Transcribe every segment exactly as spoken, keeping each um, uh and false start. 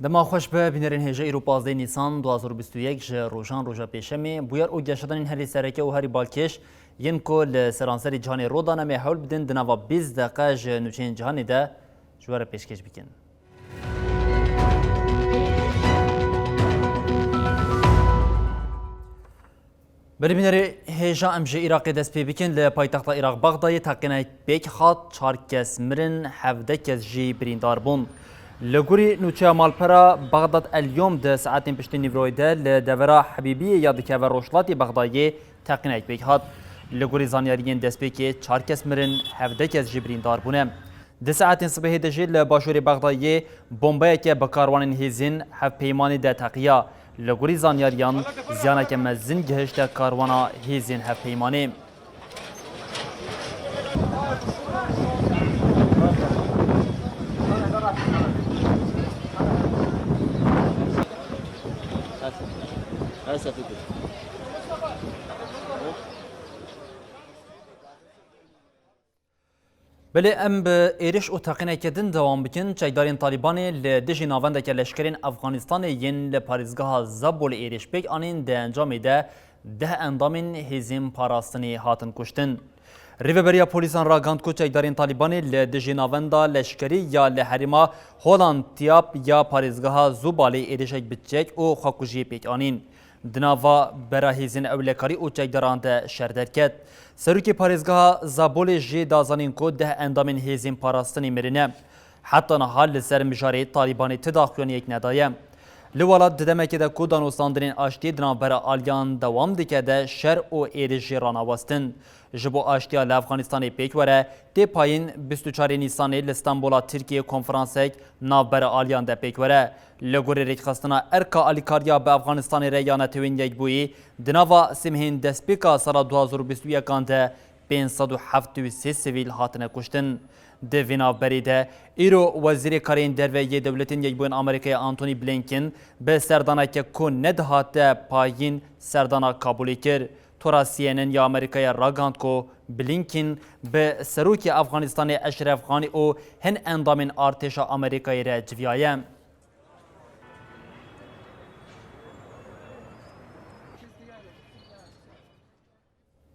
Dema xweş be, bînerên hêja, îro pazdeh Nîsan du hazar û bîst û yek ji rojan roja pêşemê. Bûyer û geşedanên herî sereke û herî balkêş yên ku li seranserî cîhanê rû dane, me hewl bidin di nava bîst deqe ji nûçeyên cîhanê de ji we re pêşkêş bikin. Belê bînerê hêja, em ji Iraqê dest pê bikin. Li paytexta Iraq Bexdayê teqînek pêk hat, çar kes mirin, hevdeh kes jî birîndar bûn. Li gorî nûçeya malpera Bexdad El Yom di saetên piştî nîvroyê de li devera Hebîbiyê ya dikeve rojhilatê Bexdayê teqînek pêk hat. Li gorî zanyariyên destpêkê çar kes mirin, hevdeh kes jî birîndar bûne. Di saetên sibehê de jî li başûrê Bexdayê bombeyeke bi karwanên hêzên hevpeymanê de teqiya. Li gorî zanyariyan, ziyaneke mezin gihişte karwana hêzên hevpeymanê. Belê em bi êriş û teqîneke din dewam bikin. Çekdarên Talîbanê li dijî navendeke leşkerên Efxanistanê yên li parêzgeha Zabolê êrîş pêk anîn, di encamê de deh endamên hêzên parastinê hatin kuştin. Rêveberiya polîsan ragihand ku çekdarên Talîbanê li dijî navenda leşkerî ya li herêma Holan Tiyap ya parêzgeha Zûbalê êrişek bi çek û xwekujiyê pêk anîn. Di nava bera hêzên ewlekarî û çekdaran de şer derket. Serokê parêzgeha Zabolê jî da zanîn ku deh endamên hêzên parastinê mirine. Heta niha li ser mijarê Talîbanê ti daxuyaniyek nedaye. Li welat di demekê de ku danûstandinên aştiyê di navbera aliyan dewam dike de şer û êrîş jî rane westin. Ji bo aştiya li Efxanistanê pêk were, tê payîn bîst û çarê Nîsanê li Stenbola Tirkiyê konferansek navbera aliyan de pêk were. Li gorî rêkxistina erka alîkariya bi Efxanistanê re ya Netewên Yekbûyî, di nava sibehên destpêka sala du hazar û bîst û yekan de pênc sed û heft û sê sivîl hatine kuştin. Di vê navberê de, îro Wezîrê Karên Derve yê Dewletên Yekbûyên Amerîkayê Antony Blinken bi serdaneke ku nedihate payîn serdana Kabûlê kir. Tora C N N ya Amerîkayê ragihand ku Blinken bi serokê Efxanistanê Eşref Xanî û hin endamên artêşa Amerîkayê re civiyaye.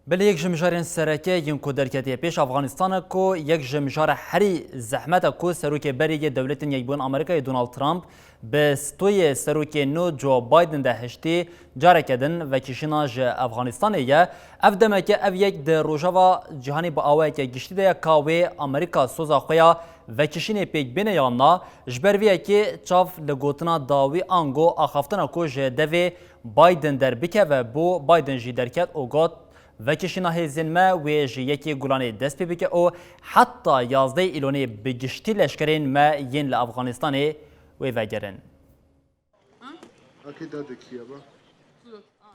Belê yek ji mijarên sereke yên ku derketiye pêş Afganistan e ku yek ji mijara herî zehmet e ku serokê berê yê Dewletên Yekbûyên Amerîkayê Donald Trump bi stoyê serokê nû Joe Biden de hiştî careke din vekişîna ji Afganistanê ye. Ev demeke ev yek di rojeva cîhanê bi awayeke giştî de ye ka wê Amerîka soza xwe ya vekişînê pêk bêne yan na, ji ber vê yekê çav li gotina dawî ango axaftina ku ji devê Biden derbikeve bû, Biden jî derket û got, vekişîna hêzên me wê ji yekê Gulanê dest pê bike û heta yazdeh Îlonê bi giştî leşkerên me yên li Afganistanê wê vegerin.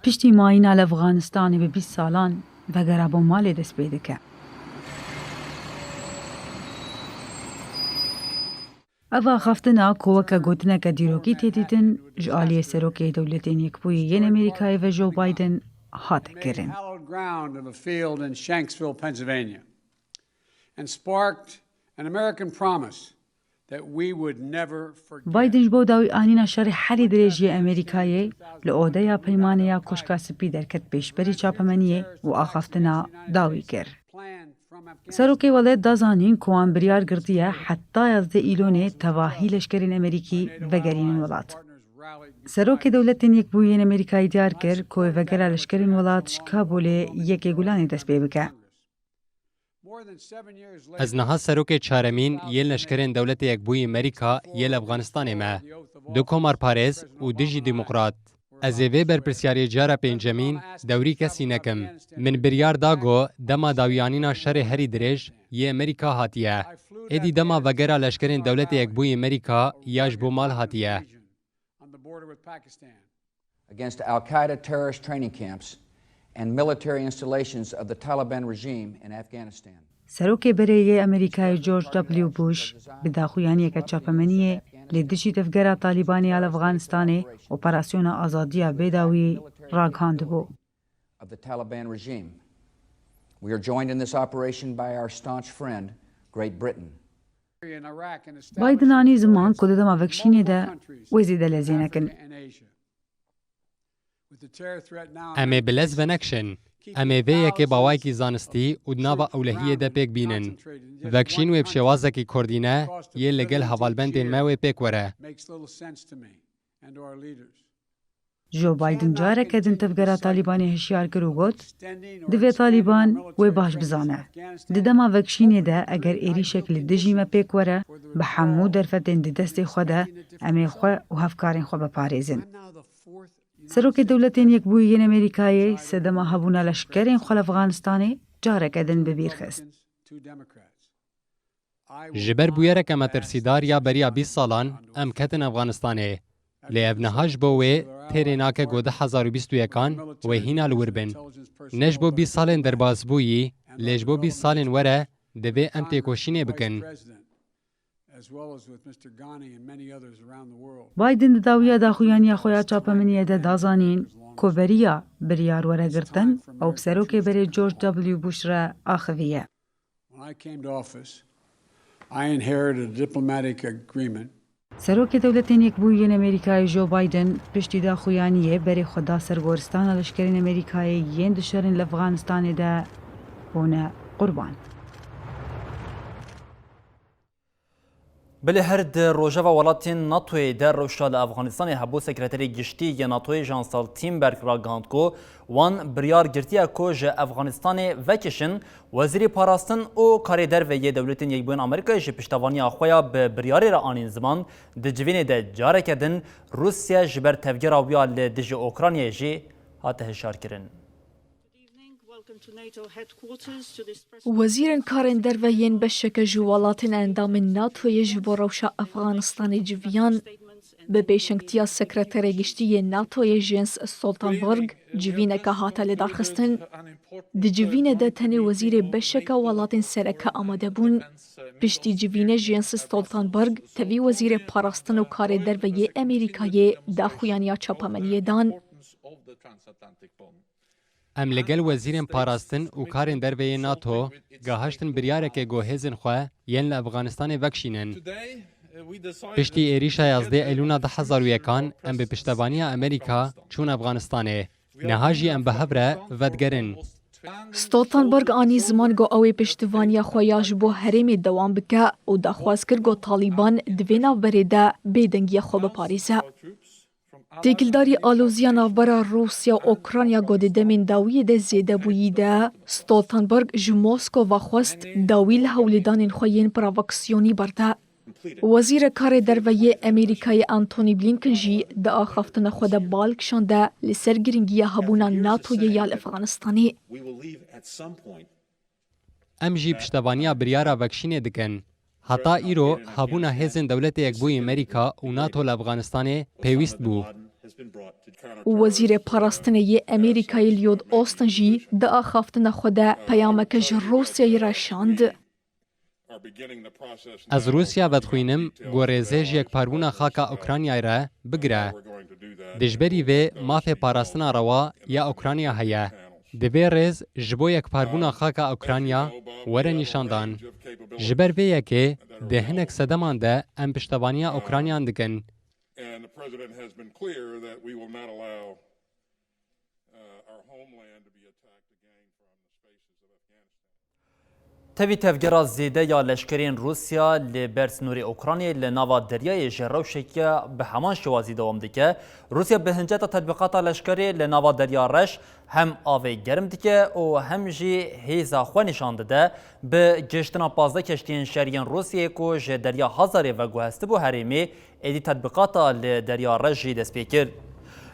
Piştî mayîna li Afganistanê bi bîst salan, vegera bo malê dest pê dike. Ev axaftina ku weke gotineke dîrokî tê dîtin, ji aliyê Serokê Dewletên Yekbûyî yên Amerîkayê ve Joe Biden hate kirin. Biden ji bo dawî anîna şerê herî dirêj yê Amerîkayê li odeya peymanê ya Koşka Spî derket pêşberî çapemeniyê û axaftina dawî kir. Serokê welêt da zanîn ku wan biryar girtiye heta yazdeh Îlonê tevahî leşkerên Amerîkî vegerînin welat. Serokê Dewletên Yekbûyî yên Amerîkayê diyar kir ku wê vegera leşkerên welat ji Kabûlê yekê Gulanê dest pê bike. Ez niha serokê çaremîn yên leşkerên Dewletê Yekbûyî Merîka yê li Afganistanê me. Du komarparêz û dijî demokrat. Ez ê vê berpirsiyariyê cara pêncemîn dewrî kesî nekim. Min biryar da ku dema dawiyanîna şerê herî dirêj yê Amerîka hatiye. Êdî dema vegera leşkerên Dewletê Yekbûyî Amerîka ya ji bo mal hatiye. Against Al Qaeda terrorist training camps and military installations of the Taliban regime in Afghanistan. Serokê berê yê Amerîkayê George W. Bush bi daxuyaniyeke çapemeniyê li dijî tevgera Talîbanê ya li Afganistanê Operasyona Azadiya Bêdawî ragihandibû. Of the Taliban regime. We are joined in this operation by our staunch friend, Great Britain. Biden anî ziman ku di dema vekşînê de wê zêde lezê nekin. Em ê bi lez venekişin. Em ê vê yekê bi awayekî zanistî û di nava ewlehiyê de pêk bînin. Vekşîn wê bi şêwazekî kordîne yê li gel hevalbendên me wê pêk were. Joe Biden careke din tevgera Talîbanê hişyar kir û got, divê Talîban wê baş bizane. Di dema vekşînê de eger êrîşek li dijî me pêk were, bi hemû derfetên di destê xwe de em ê xwe û hevkarên xwe biparêzin. Serokê Dewletên Yekbûyî yên Amerîkayê sedema hebûna leşkerên xwe li Efxanistanê careke din bi bîr xist. Ji ber bûyereke metirsîdar ya beriya bîst salan em ketin Efxanistanê. Lê ev niha ji bo wê têrê nake ku du hezar û bîst û yekan wê hîna li wir bin. Ne ji bo bîst salên derbasbûyî, lê ji bo bîst salên were divê em têkoşînê bikin. Biden di dawiya daxuyaniya xwe ya çapemeniyê de da zanîn ku beriya biryar were girtin, ew bi serokê berê George W. Bush re axiviye. When I came to office, I inherited a diplomatic agreement. Serokê Dewletên Yekbûyî yên Amerîkayê Joe Biden piştî daxuyaniyê berê xwe da ser goristana leşkerên Amerîkayê yên dişerin li Efxanistanê de bûne qurban. Belê her di rojeva welatên NATOyê de rewşa li Efxanistanê hebû, Sekreterê Giştî yê NATOyê Jens Stoltenberg ragihand ku wan biryar girtiye ku ji Efxanistanê vekişin. Wezîrê Parastin û Karê Derve yê Dewletên Yekbûyên Amerîkayê jî piştevaniya xwe ya bi biryarê re anîn ziman, di civînê de careke din Rûsya ji ber tevgera wî ya li dijî Ukraynayê jî hate hişyarkirin. Wezîrên karên derve yên beşeke ji welatên endamên NATOyê ji bo rewşa Efxanistanê civiyan, bi pêşengtiya Sekreterê Giştî yê NATOyê Jens Stoltenberg civîneke hate lidarxistin. Di civînê de tenê wezîrê beşeke welatên sereke amade bûn. Piştî civînê Jens Stoltenberg tevî wezîrê parastin û karê derve yê Amerîkayê daxuyaniya çapemeniyê dan. Em li gel wezîrên parastin û karên derve yê NATO gahiştin biryarekê ku hêzên xwe yên li Efxanistanê vekişînin. Piştî êrîşa yazdeh Eylûna du hezar û yekan em bi piştevaniya Amerîka çûn Efxanistanê. Niha jî em bi hev re vedigerin. Stoltenberg anî ziman ku ew ê piştevaniya xwe ya ji bo herêmê dewam bike û daxwaz kir ku Talîban di vê navberê de bêdengiya xwe biparêze. Têkildarî aloziya navbera Rûsya û Ukrayna ku di demên dawiyê de zêde bûyî de, Stoltenberg ji Moskova xwest dawî li hewldanên xwe yên provokasyonî berde. Wezîrê Karê Derve yê Amerîkayê Antony Blinken jî di axaftina xwe de bal kişande li ser girîngiya hebûna NATOyê ya li Efxanistanê. Em jî piştevaniya biryara vekişînê dikin. Heta îro hebûna hêzên Dewletê Yekbûyî Amerîka û NATO li Efxanistanê pêwîst bû. Wezîrê Parastinê yê Amerîkayê Lloyd Austin jî di axaftina xwe de peyameke ji Rûsyayê re şand. Ez Rûsya vedixwînim ku rêzê ji yekparbûna xaka Ukraynayê re bigire. Dijberî vê mafê parastina rewa ya Ukrayna heye. Divê rêz ji bo yekparbûna xaka Ukrayna were nîşandan. Ji ber vê yekê di hinek sedeman de em piştevaniya Ukraynan dikin. Tevî tevgera zêde ya leşkerên Rûsya li ber sînorê Ukraynayê li nava deryayê ji rewşeke bi heman şêwazî dewam dike. Rûsya bi hinceta tetbîqata leşkerê li nava Derya Reş hem avê germ dike û hem jî hêza xwe nîşan dide. Bi gihiştina pazdeh keştiyên şerî yên Rûsyayê ku ji Derya Hazarê veguhestibû herêmê, êdî tetbîqata li Derya Reş jî dest pê kir.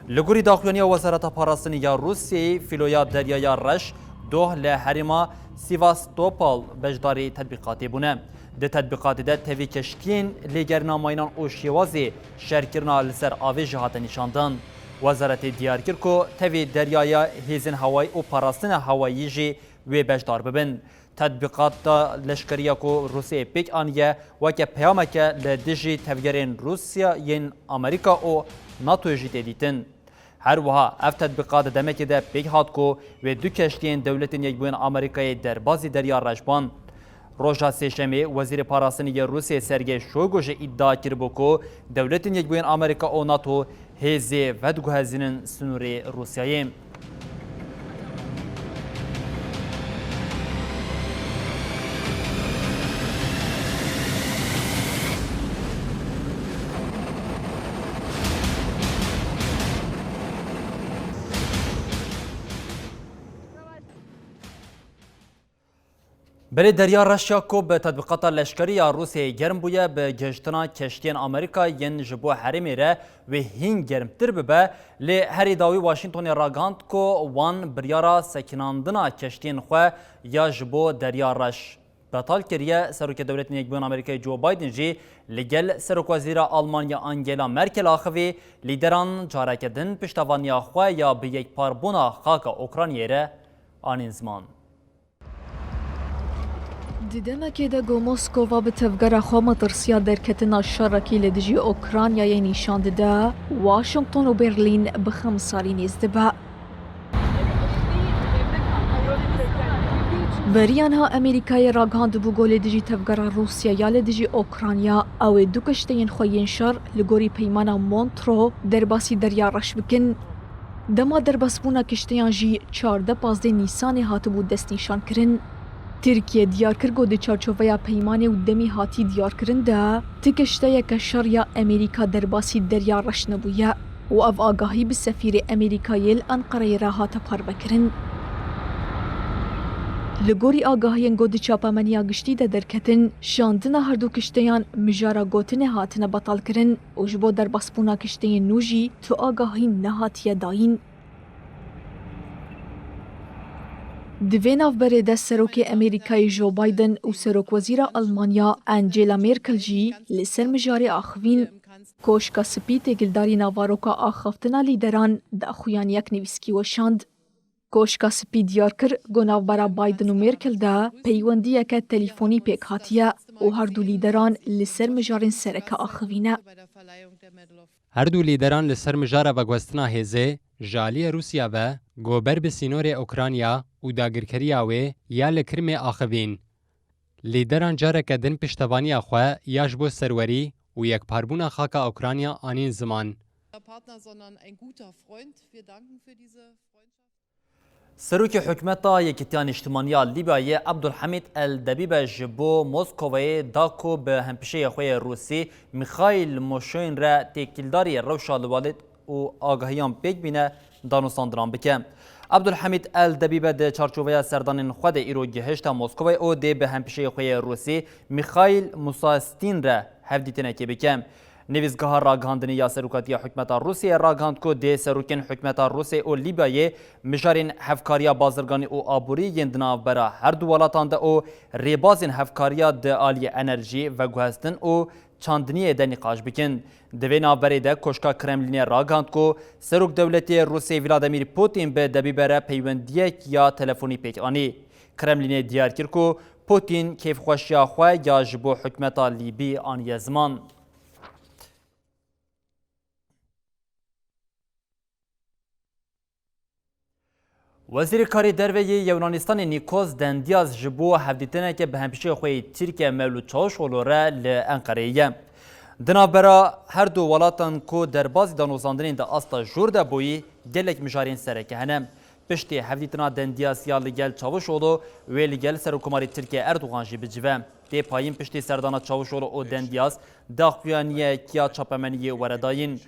Li gorî daxuyaniya Wezareta Parastinê ya Rûsyayê, fîloya Deryaya Reş, doh li herêma Sivastopol beşdarî tetbîqatê bûne. Di tetbîqatê de tevî keştiyên lêgerîna mayînan û şêwazê şerkirina li ser avê jî hate nîşandan. Wezaretê diyar kir ku tevî deryaya hêzên hewayî û parastina hewayî jî wê beşdar bibin. Tetbîqata leşkerî ya ku Rûsyayê pêk aniye weke peyameke li dijî tevgerên Rûsya yên Amerîka û NATOyê jî tê dîtin. Her wiha ev tetbîqat di demekê de pêk hat ku wê du keştiyên Dewletên Yekbûyên Amerîkayê derbasî Derya Reş ban. Roja Sêşemê Wezîrê Parastinê yê Rûsyayê Sergey Shoygu jî îdia kiribû ku Dewletên Yekbûyên Amerîka û NATO hêzê vediguhezînin sinûrê Rûsyayê. Belê Derya Reş ya ku bi tetbîqata leşkerî ya Rûsyayê germ bûye, bi gihiştina keştiyên Amerîka yên ji bo herêmê re wê hîn germtir bibe, lê herî dawî Washingtonê ragihand ku wan biryara sekinandina keştiyên xwe ya ji bo Derya Reş betal kiriye. Serokê Dewletên Yekbûyên Amerîkayê Joe Biden jî li gel Serokwezîra Almanya Angela Merkel axivî, lîderan careke din piştevaniya xwe ya bi yekparbûna xaka Ukraynayê re anîn ziman. Di demekê de ku Moskova bi tevgera xwe metirsiya derketina şerekî li dijî Ukraynayê nîşan dide, Washington û Berlîn bi xemsalî nêz dibe. Beriya niha Amerîkayê ragihandibû ku li dijî tevgera Rûsya ya li dijî Ukrayna ew ê du kişteyên xwe yên şer li gorî peymana Montreux derbasî Derya Reş bikin. Dema derbasbûna kişteyan jî çardeh pazdeh Nîsanê hatibû destnîşankirin. Tirkiye diyar kir ku di çarçoveya peymanê û demî hatî diyarkirin de ti kişteyeke şer ya Amerîka derbasî Derya Reş nebûye û ev agahî bi sefîrê Amerîkayê li Enqereyê re hate parvekirin. Li gorî agahiyên ku di çapemeniya giştî de derketin, şandina her du kişteyan mijara gotinê hatine betalkirin û ji bo derbasbûna kişteyên nû jî tu agahî nehatiye dayîn. Di vê navberê de Serokê Amerîkayê Joe Biden û Serokwezîra Almanya Angela Merkel jî li ser mijarê axivîn. Koşka Spî têkildarî naveroka axaftina lîderan daxuyaniyek nivîskî weşand. Koşka Spî diyar kir ku navbera Biden û Merkel de peywendiyeke telîfonî pêk hatiye û her du lîderan li ser mijarên sereke axivîne. Her du lîderan li ser mijara veguhestina hêzê ji aliyê Rûsya ve ku ber bi sînorê Ukrayna û dagirkeriya wê ya li Kirimê axivîn. Lîderan careke din piştevaniya xwe ya ji bo serwerî û yekparbûna xaka Ukrayna anîn ziman. Partner, sondern ein guter Freund. Wir danken für diese Freundschaft. Serokê Hikûmeta Yekîtiya Nîştimanî ya Lîbyayê Abdulhamîd El Debîbe ji bo Moskovayê da ku bi hempişeyê xwe yê Rûsî Mîxaîl Mişoyîn re têkildarî rewşa li welêt û agahiyan pêk bîne danûstandinan bike. Abdulhamîd El Debîbe di çarçoveya serdanên xwe de îro gihişte Moskovayê û dê bi hempişeyê xwe yê Rûsî Mîxaîl Musastîn re hevdîtinekê bike. Nivîsgeha ragihandinê ya serokatiya hikûmeta Rûsyayê ragihand ku dê serokên hikûmeta Rûsyayê û Lîbyayê mijarên hevkariya bazirganî û aborî yên di navbera her du welatan de û rêbazên hevkariya di aliyê enerjî, veguhestin û çandiniyê de nîqaş bikin. Di vê navberê de Koşka Kremlînê ragihand ku Serokdewletê Rûsyayê Vladimir Putin bi Debîbe re peywendiyek ya telefonî pêk anî. Kremlînê diyar kir ku Putin kêfxweşiya xwe ya ji bo hikûmeta Lîbî aniye ziman. Wezîrê Karê Derve yê Yunanistanê Nikos Dendias ji bo hevdîtineke bi hempîşeyê xwe yê Tirkiye Mevlût Çavuşoglu re li Enqereyê ye. Di navbera her du welatan ku derbazî danûstandinên di asta jor de bûyî, gelek mijarên sereke hene. Piştî hevdîtina Dendias ya li gel Çavuşoglu, wê li gel Serokkomarê Tirkiye Erdogan jî bicive. Tê payîn piştî serdana Çavuşoglu û Dendias daxuyaniyek ya çapemeniyê were dayîn.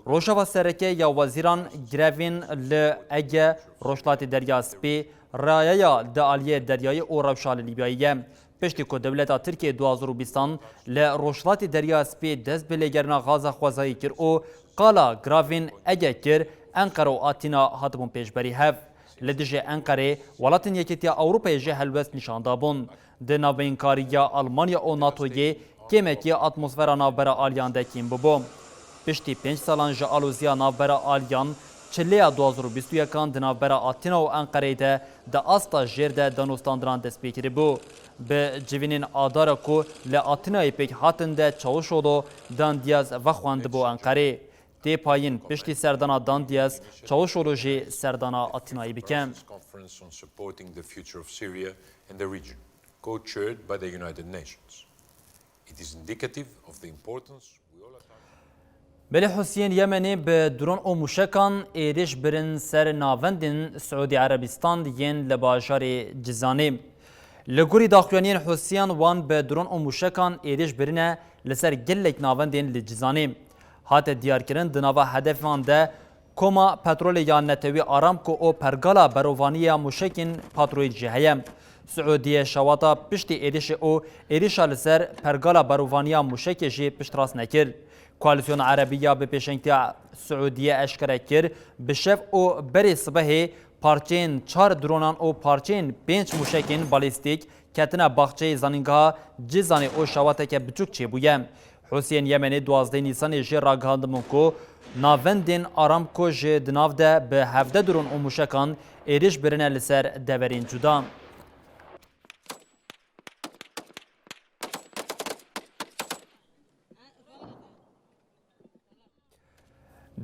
Rojeva sereke ya wezîran grevên li Ege, Rojhilatê Derya Spî, rayeya di aliyê deryayê û rewşa li Lîbyayê ye. Piştî ku dewleta Tirkiyê du hazar û bîstan li Rojhilatê Derya Spî dest bi lêgerîna gaza xwezayî kir û qala gravên Ege kir, Enqere û Atîna hatibûn pêşberî hev. Li dijî Enqerê, welatên Yekîtiya Ewropayê jî helwest nîşan dabûn. Di navbeynkariya Almanya û NATOyê kêmekî atmosfera navbera aliyan de kêm bûbû. Piştî pênc salan ji aloziya navbera aliyan, çilêya du hazar û bîst û yekan di navbera Atîna û Enqereyê de di asta jêr de danûstandinan dest pê kiribû. Bi civînên adara ku li Atînayê pêk hatin de Çavuşoglu Dendias vexwendibû Enqerê. Tê payîn piştî serdana Dendias, Çavuşoglu jî serdana Atînayê bike. Conference on supporting the future of Syria and the region. co-chaired by the United Nations. It is indicative of the importance we all attach. Belê Husiyên Yemenê bi dron û mûşekan êrîş birin ser navendên Siûdî Erebistan yên li bajarê Cizanê. Li gorî daxuyaniyên Husiyan, wan bi dron û mûşekan êrîş birine li ser gelek navendên li Cizanê. Hate diyarkirin, di nava hedefan de Koma petrolê ya netewî Aramco û pergala berovaniya mûşekên Patroyîd jî heye. Siûdiye şewata piştî êrişê û êrişa li ser pergala berovaniya mûşekê jî piştrast nekir. Koalîsyona Erebî ya bi pêşengtiya Siûdiye eşkere kir, bi şev û berê sibehê parçeyên çar dronan û parçeyên pênc mûşekên balîstîk ketine baxçeyê zanîngeha Cizanê û şewateke biçûk çêbûye. Husiyên Yemenê duwazdeh Nîsanê jî ragihandibûn ku navendên Aramco ji di nav de bi hevdeh dron û mûşekan êrîş birine li ser deverên cuda.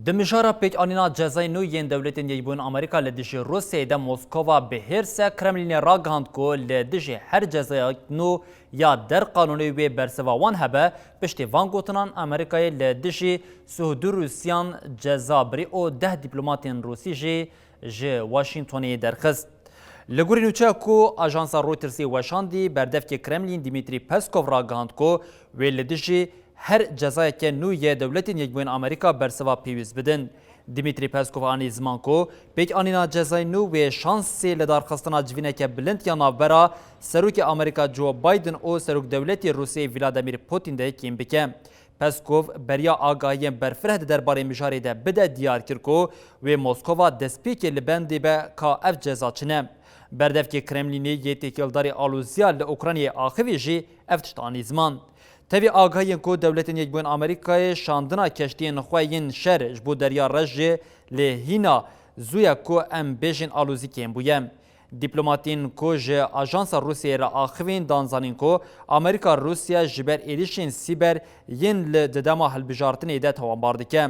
Di mijara pêkanîna cezayên nû yên Dewletên Yekbûyî Amerîka li dijî Rûsyayê de Moskova bi hêrs e. Kremlînê ragihand ku li dijî her cezayek nû ya derqanûnî wê bersiva wan hebe. Piştî van gotinan Amerîkayê li dijî sî û du Rûsiyan ceza birî û deh dîplomatên Rûsî jî ji Washingtonê derxist. Li gorî nûçeya ku ajansa Reutersê weşandî, berdevkê Kremlîn Dmitry Peskov ragihand ku wê li dijî her cezayeke nû yê Dewletên Yekbûyên Amerîka bersiva pêwîst bidin. Dmitry Peskov anî ziman ku pêkanîna cezayên nû wê şansê lidarxistina civîneke bilind ya navbera Serokê Amerîka Joe Biden û Serokdewletê Rûsiyê Vladimir Putin de kêm bike. Peskov beriya agahiyên berfireh di derbarê mijarê de bide diyar kir ku wê Moskova destpêkê li bendê be ka ev ceza çi ne. Berdevkê Kremlînê yê têkildarî aloziya li Ukraynayê axivî jî ev tişt anî ziman. Tevî agahiyên ku Dewletên Yekbûyên Amerîkayê şandina keştiyên xwe yên şer ji bo Derya Reş jî lê hîna zû ye ku em bêjin alozî kêm bûye. Dîplomatên ku ji ajansa Rûsyayê re axivîn dan zanîn ku Amerîka Rûsya ji ber êrişên sîber yên li di dema hilbijartinê de tawanbar dike.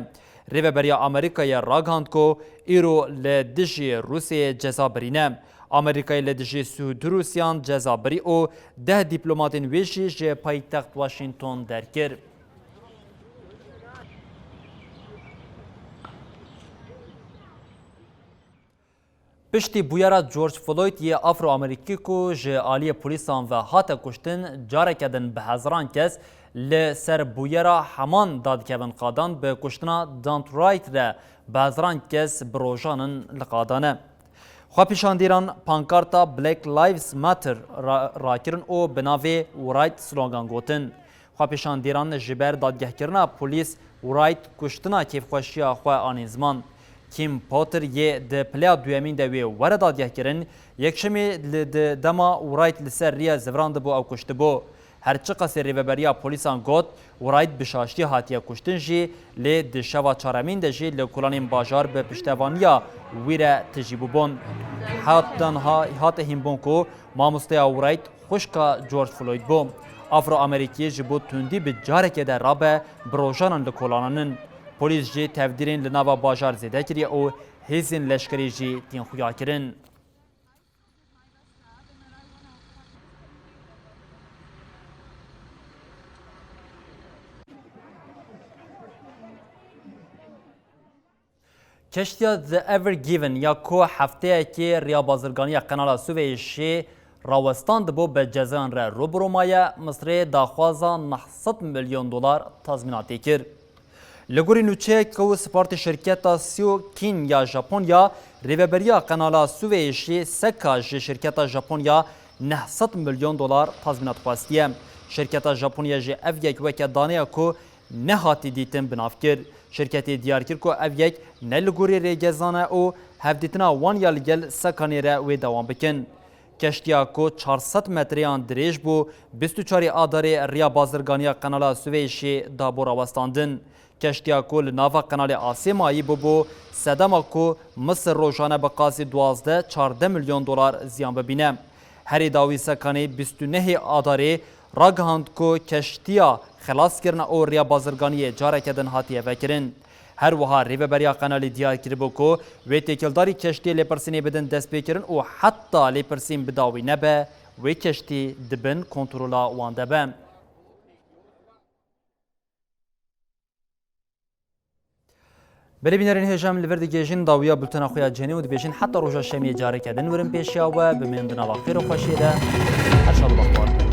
Rêveberiya Amerîkayê ragihand ku îro li dijî Rûsyayê ceza birî ne. Amerîkayê li dijî sî û du Rûsiyan ceza birî û deh dîplomatên wê jî ji paytext Washington derkir. Piştî bûyera George Floyd yê Afro-Amerîkî ku ji aliyê polîsan ve hate kuştin, careke din bi hezaran kes li ser bûyera heman dadikevin qadan, bi kuştina Don't Wright re bi hezaran kes bi rojan in li qadan e. Xwepêşandîran pankarta Black Lives Matter ra-, rakirin û bi navê Wright slogan gotin. Xwepêşandîran ji ber dadgehkirina polîs Wright kuştina kêfxweşiya xwe anîn ziman. Kim Potter yê di pileya duyemîn de wê were dadgehkirin, yekşemê li di dema Wright li ser riya zivirandibû ew kuştibû. Her çiqasê rêveberiya polîsan got, Wright bi şaştî hatiye kuştin jî, lê di şeva çaremîn de jî li kolanên bajar bi piştevaniya wî re tijî bûbûn. Hat danha, hate hînbûn ku mamosteya Wright xwişka George Floyd bû. Afro-Amerîkî ji bo tundî bi carekê de rabe bi rojanan li kolanan in. Polîs jî tevdîrên li nava bajar zêde kiriye û hêzên leşkerî jî tên xuyakirin. Keştiya The Ever Given ya ku hefteyekê riya bazirganiya Qenala Suveyşê rawestandibû, bi cezayan re rû bi rû maye, Misirê daxwaza neh sed milyon dolar tazmînatê kir. Li gorî nûçeyek ku Spartê şirketa Seo Kin ya Japonya, rêveberiya Qenala Suveyşê Seka ji şirketa Japonya neh sed milyon dolar tazmînat xwestiye. Şirketa Japonya jî ev yek weke daneya ku nehatî dîtin bi nav kir. Şirketê diyar kir ku ev yek ne li gorî rêgezan e û hevdîtina wan ya li gel Sekanê re wê dewam bikin. Keştiya ku çar sed metreyan dirêj bû, bîst û çarê Adarê riya bazirganiya Qenala Suveyşê dabû rawestandin. Keştiya ku li nava Qenalê Asê mayî bûbû, sedema ku Misir rojane bi qasî duwazdeh çardeh milyon dolar ziyan bibîne. Herê dawî Sekanê bîst û nehê Adarê ragihand ku keştiya xelaskirine û riya bazirganiyê careke din hatiye vekirin. Her wiha rêveberiya Qenalê diyar kiribû ku wê têkildarî keştiyê lêpirsînê bidin destpêkirin û heta lêpirsîn bi dawî nebe, wê keştî di bin kontrola wan de be. Belê bînerên hêja, em li vir digihêjin dawiya bultena xwe ya cihênê û dibêjin heta roja şemiyê careke din werin pêşiya we, bimînin di nava xêr û xweşiyê de. Her şad û bextewar.